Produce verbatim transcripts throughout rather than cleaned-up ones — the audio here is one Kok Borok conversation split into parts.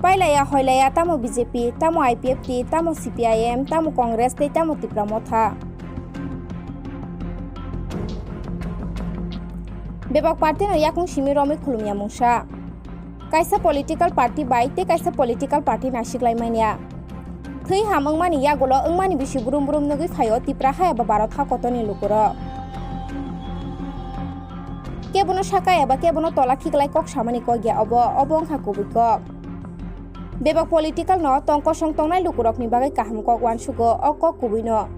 Pailaya hoilaya tamo B J P, tamo I P F T, tamo C P I M, tamo Congress tei tamo Tipra Motha. Bebak party no yakung simi romwi khulumya mungsa. Kaisa political party bai tei kaisa political party naisiklai manya. Thwi ham wngmani yagulo wngmani bisi brum brum nugwi phaio Tipra ha eba Bharat ha kotorni lukurok. Kebono saka eba kebono tola khiklai kok samani kok ya obo, obo wngkha kubui kok. Bebak political no tong kosong tongnai lukurokni bagwi kaham kok uansugo o kok kubui no.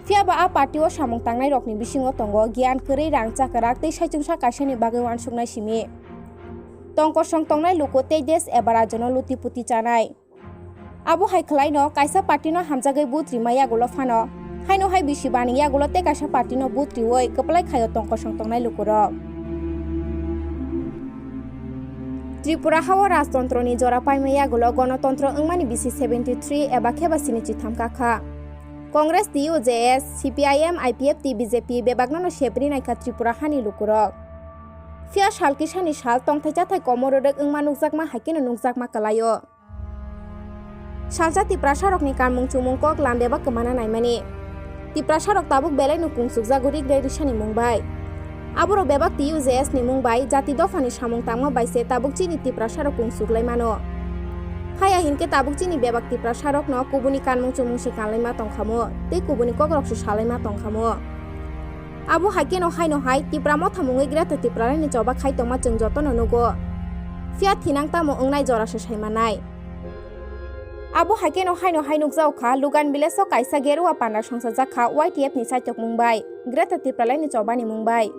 Phiya ba a party o samung tangnai rokni bisingo tongo giyan kwrwi, rang chakrak tei saichungsa kaisani bagwi uansuknai simi. Tong kosong tongnai luku tei desh eba rajyono luti puti chanai. Abo hai khwlaino kaisa party no hamjagwi vote rima yagulo phano, haino hai bisi bani yagulo tei kaisa party no vote riwi kwplai khaio tong kosong tongnai lukurok. Tripura hao rajtontro ni jora paima yagulo gonotontro wngmani bisi seventy three eba khe ba sini chitham kakha. Congress, T U J S, C P I M, I P F T, B J P bebakno no sepri naikha Tripura hani lukurok. Phiya sal kisani sal tongthai chathai komo rwrwk wngma nukjakma hai kheno nukjakma kwlaio. Salsa Tiprasarokni kanmung chumung kok lam bebak kwmana naimani. Tiprasarok tabuk belai no kungsukjago rigre risani mung bai. Aborok bebak T U J S ni mung bai jati dophani samung tangma bai se tabuk chini Tiprasarok kungsuklai mano. Haya hinkhe tabuk chini bebak Tiprasarokno kubuni kanmung chumung se kanlaima tongkhamo tei kubuni kokrok se salaima tongkhamo. Abo hai kheno haino hai Tipra Motha mungwi Greater Tipralandni choba khai tongma chwng jotono nugo. Phiya thinang tamo wngnai jora se sai manai. Abo hai kheno haino hai nukjago kha, Lugan village o kaisa Geruwa panda songchajak kha Y T F ni chaitok mung bai, Greater Tipralandni chobani mung bai.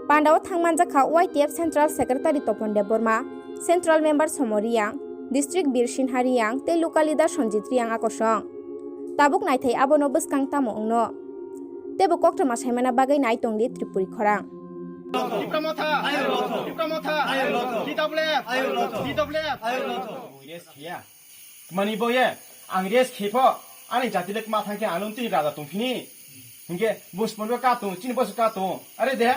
Panda o thang manjak kha Y T F Central Secretary Topon Debbarma, Central Member Somo Riyang, District Birsinha Riyang tei Local Leader Sanjit Riyang akosong. Tabuk naithai abono bwskang tamo wngno. Teibo koktwma saimana bagwi nai tongdi Tripuri khorang. Tipra Motha! Tipra Motha! T W F! T W F! Rest khiya. Mani boye, ang rest khipho, ani jati le ma thangkhe ang nung tini raja tongphini. Hinkhe bus ponro ka tong, chini bus ka tong. Are de,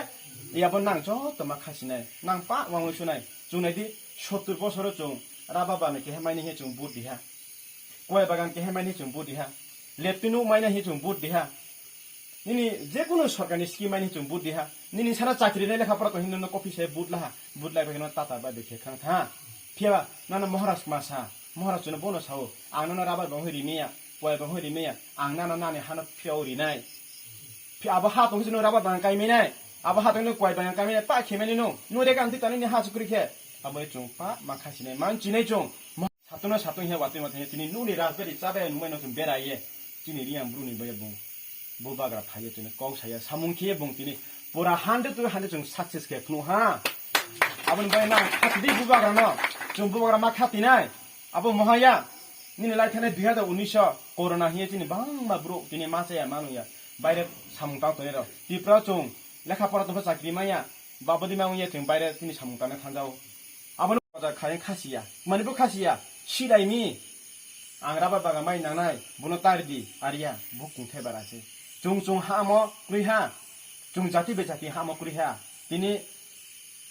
yabo nang joto ma khasinai, nang pa wangwi sunai. Chungnai di, sottur bosoro chung raba bani kehe maini he chung vote diha. Koi bagan kehe maini he chung vote diha. Leptinu maini he chung vote diha. Nini jekunu sorkarni scheme maini chung vote diha. Nini sana chakri nai lekha pora to hindu no kopi se vote laha. Vote lai bagino tata bai bekhe khang tha. Phiya nana Maharaj ma sa. Maharaj no bono sao. Ang nana rabar bang hoi rimia. Koi bang hoi rimia. Ang nana nani hano phiya o rinai. Phi abo ha tong sino rabar bang kai minai. Abo ha tong no koi bang kai minai. Pa khe mani no. No re kan ti tani ni ha chukri khe. Abo chung pa ma khasinai. Man chinai chung. Satungno satung he watwi watwi he tini nukni rajbari chabai nungbai no chwng bera ye. Chini Riyang bruni bai bung. Bubagra phaiye chini kok saya samung khiye bung tini pura hundred to hundred chwng success khe phunu ha. Aboni bai nang khati di bubagra no. Chwng bubagra ma khati nai. Abo mohaya. Nini lai thane dui hazar unis o corona hiye chini bangma bro tini ma chaya manu ya. Baire samung tang toni ro. Tipra chwng lekha pora tongkha chakri maya. Babodi ma wngya chwng baire tini samung tangna thangjao. Abono Roja kharing khasiya, mani bo khasiya, silaimi. Ang raba baga mai nangnai, bono tardi, ariya, bo kungthai bara se. Chung chung ha amo, krui ha. Chung jati be jati ha amo krui ha. Tini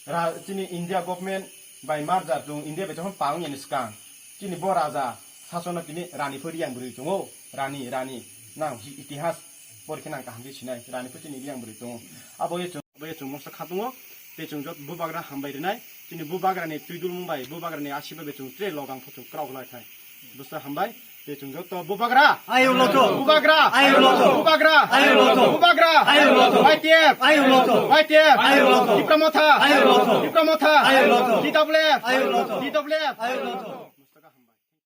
ra-, tini India government bai marja chung India be jokhon paung yani skang. Tini bo raja, sasona tini rani pho riyang bwrwi tongo, rani, rani. Nang hi itihas, por khe nang kaham khe sinai, rani pho tini riyang bwrwi tongo. Abo ye chung Bai chwng moksa kha tongo, tei chwng jot bubagra hambai rinai, chini bubagrani twidulmung bai bubagrani asiba bai chwng tre logang pho chwng krauk lai thai. Bwsa hambai, tei chwng jot bubagra! Ayo loto! Bubagra! Ayo loto! Bubagra! Ayo loto! Bubagra! Ayo loto! Y T F! Ayo loto! Y T F! Ayo loto! Tipra Motha! Ayo loto! Tipra Motha! Ayo loto! T W F! Ayo loto! T W F! Ayo loto!